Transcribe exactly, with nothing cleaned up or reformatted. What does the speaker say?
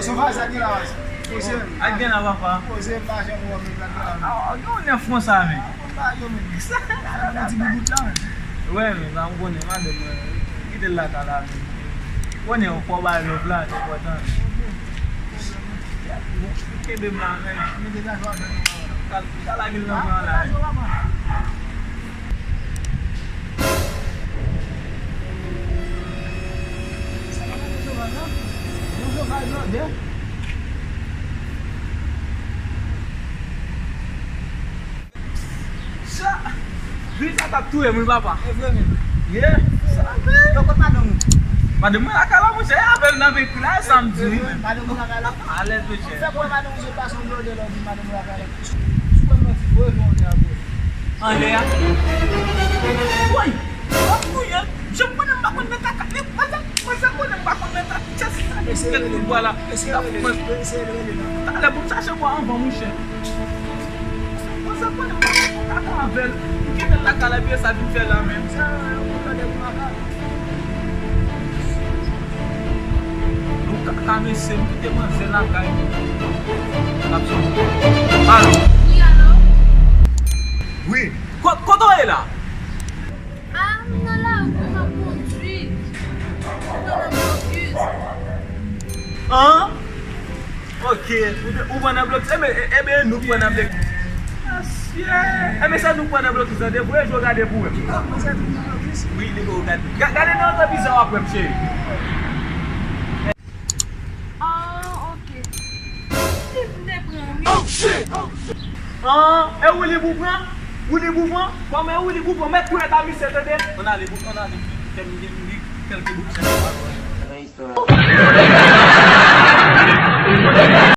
Sovaj sa gen la, poze m. Ak gen la, papa. Poze m, pa janm wè m, sa gen la. Ah, gen yon nèf konsa, men. Ah, konn pa yo, men. Sa gen yon ti boubout la, men. Wè, men, sa m konnen, madanm mwen. Kite l lakay la, men. Konnen, yon fò bay love la, se enpòtan. Bon, kenbe m la, men. Mete nan jwa, men. Kal-, kal lage l nan pran la, men. Sa, vi sa t ap touye m, wi, papa. E vre menm. Yeah. Sa vre. Yo, kot madanm ou? Madanm mwen lakay la, monchè, e avè l n ap ekri la, e sa m di, wi, menm. Madanm ou lakay la? Alèz, monchè. Fè kwè madanm ou sot pase yon blòdè la, ou di madanm ou lakay la. Sou kòm nan ti voye yon lè a, bro. Anlè a. Woy! W ap touye m. Jan m konnen m pa konn nan kaka. Li, mwen sa, mwen sa konnen m pa konn nan kaka. Chèsi sa, li kèk kout bwa la. Talè pou m chache bwa anvan, monchè. Mwen sa konnen m pa konn nan kaka avè l. M kite l lakay la, epi sa vin fè la menm. Nou ka, ka mesye, m kite manzè lakay. L ap soti. Alo? Wi, alo? Wi. Ko-, kote w ye la? Ah, m nan lari, m ap kondui. Ou pran nan blokis. An? Ok, ou te, ou pran nan blokis. Enben, e, enben, nou pran nan blokis. Mesye! Enben, se nou pran nan blokis, tande. Voye je w gade pou wè. Wi, li pou gade. Ga-, gade nan oto bizè w ap wè m, cheri. Ah, ok. Li m te pran, wi. An, e ou li pou pran? Ou li pou pran? Kòman e ou li pou pran? Mèt kouwèt a misye, tande. Ann ale, ann ale. Fè m gen, m gen kèlke bout chèn pa pran.